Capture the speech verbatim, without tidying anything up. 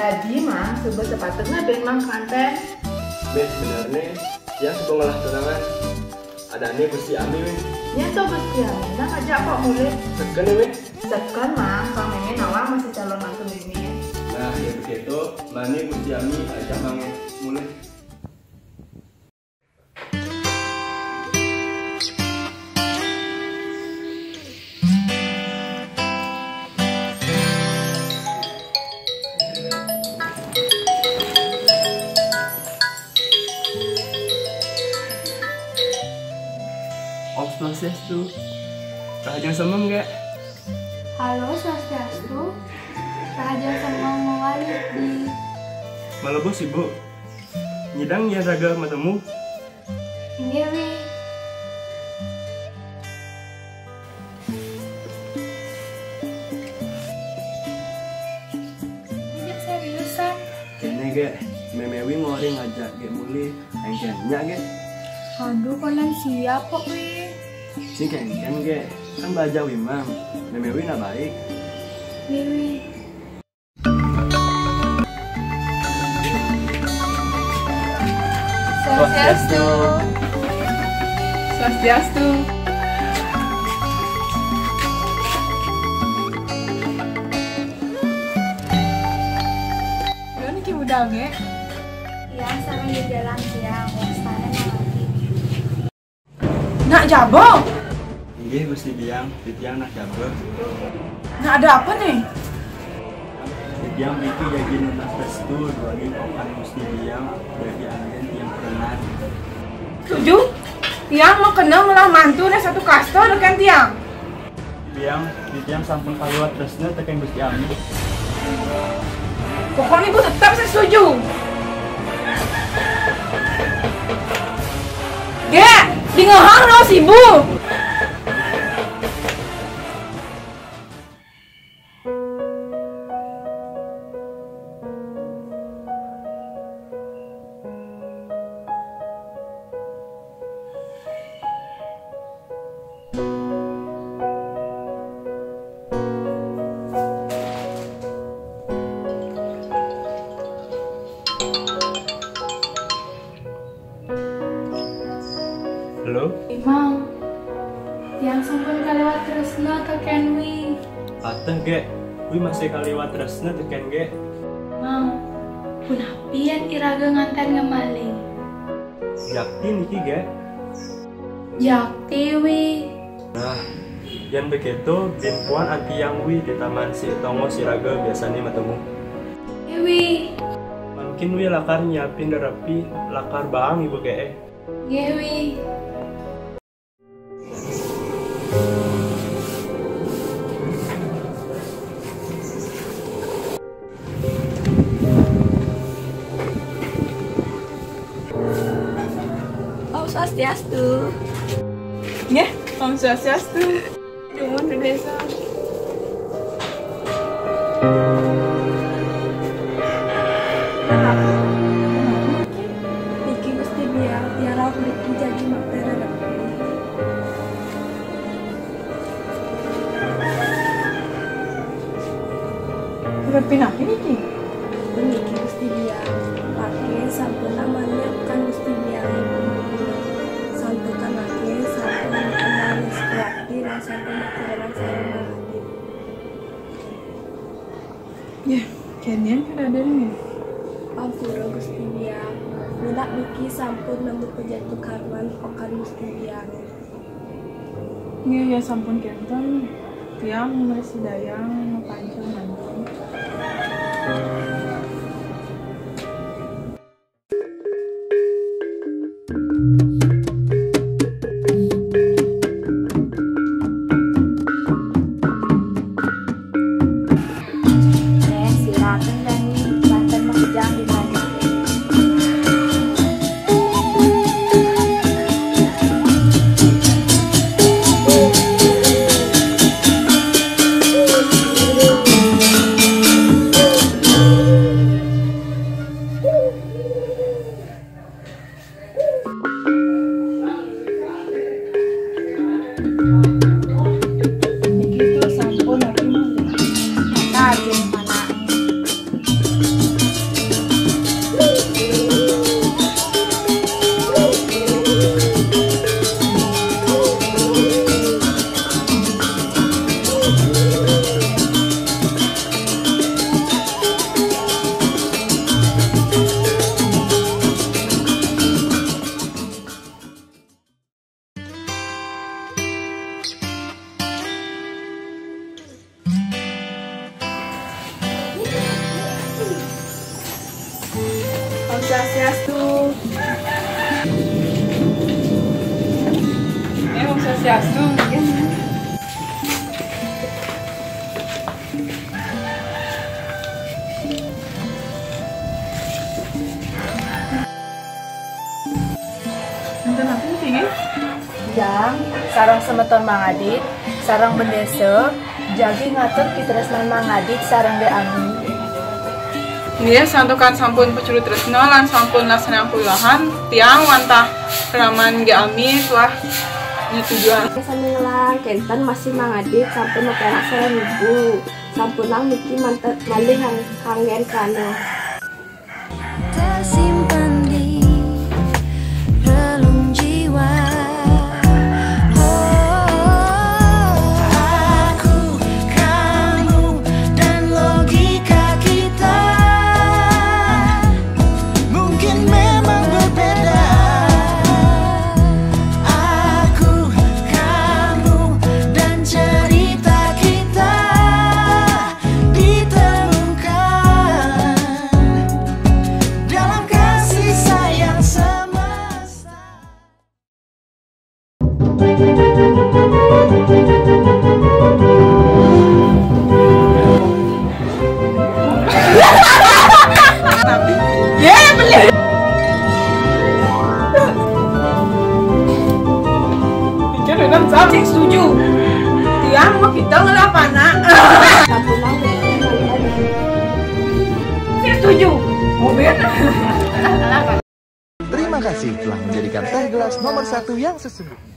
Jadi, Mang, suba sapatutnya ben Mang kanten. Béh, bener né, tiang suba ngelah tunangan. Adané Gusti Ami, wéh. Nyén to Gusti Ami, nah ngajak kok mulih. Seken, wéh. Seken, Mang, Mang Mémé nawang masih calon mantu Mémé. Nah, ya begitu, mani Gusti Ami ajak Mang mulih. Om Swastiastu. Rahajeng semeng, Gék. Halo, Swastiastu. Rahajeng semeng mawali di. Malebu sibuk. Nyidang yén raga matemu. Inggih, Wi. Ngajak seriusan. Kéné, Gék, Mémé Wi ngoréng ngajak Gék mulih. Éngkén nya, Gék. Aduh, konan siap kok, Wi. Sing kéngkén, Gék. Kan belajar Wi Mang. Mémé Wi nak baik. Wi, Wi. Swastiastu. Swastiastu. Lho niki budal, Gék. Tiang sareng di jalan tiang, wastane nang ati. Nak jaba? Inggih, Gusti Biang, titiang nak jaba. Nak ada apa nih? Titiang mriki jagi nunas restu duaning okan Gusti Biang, dadi anggén tiang perenan. Setuju? Tiang mau kenal ngelah mantu nih satu kasta dengan tiang. Biang, titiang sampun kaliwat tresna tekén Gusti Ami. Pokoknya ibu tetap saya setuju. Gé, dingehang no si ibu. Halo? Mang, tiang sampun kaliwat tresna tekén Wi. Pateh, Gé. Wi masih kaliwat tresna tekén Gé. Mang, punapi yén iraga nganten ngemaling? Jakti niki, Gé. Jakti, Wi. Nah, yén begitu, bin puan antiang Wi di taman si tongos iraga biasané matemu. Nggih, Wi. Mangkin Wi lakar nyiapin rerepi, lakar baang ibu Gé. Nggih, Wi. Om Swastiastu. Nggih, Om Swastiastu. Nuwun, Désa. Niki Gusti Biang, tiang rauh mriki jagi mampir rerepi. Rerepi napi niki? Puniki Gusti Biang. Mangkin sampunang malih okan Gusti Biang. Santukan mangkin sampun kenal Gusti Ati lan sampun makirangan sareng Ati. Nggih, kénten kadadéan nggih. Ampura Gusti Biang. Minab niki sampun nemu pejatuh karman okan Gusti Biang. Nggih, ya sampun kénten. Tiang mresidayang mapancing mangkin. Néh, silakan nyanyi, banten makejang di. Jatuh. Enten apa nih? Jang, sareng semeton Mang Adit, sareng bendese, jagi ngatur pitresnan Mang Adit sareng Dek Ami. Nggih, santukan sampun pecurut tresna lan sampun laksanayang pawiwahan, tiang wantah kraman Dek Ami tuah nyetujuan. Sami ngelah, kenten masih Mang Adit sampun mapenak sareng ibu. Sampunang niki manten malih kang-, kanggen krana. Tersimpan di relung jiwa. Oh, aku, kamu, dan logika kita mungkin memang berbeda. Aku, kamu, dan cerita kita ditemukan dalam kasih sayang semesta. Ya, bener. Pikir dengan sami setuju. Tiang mah kita ngelah panah. Sing setuju. Mobil. Terima kasih telah menjadikan teh gelas nomor satu yang sesungguhnya.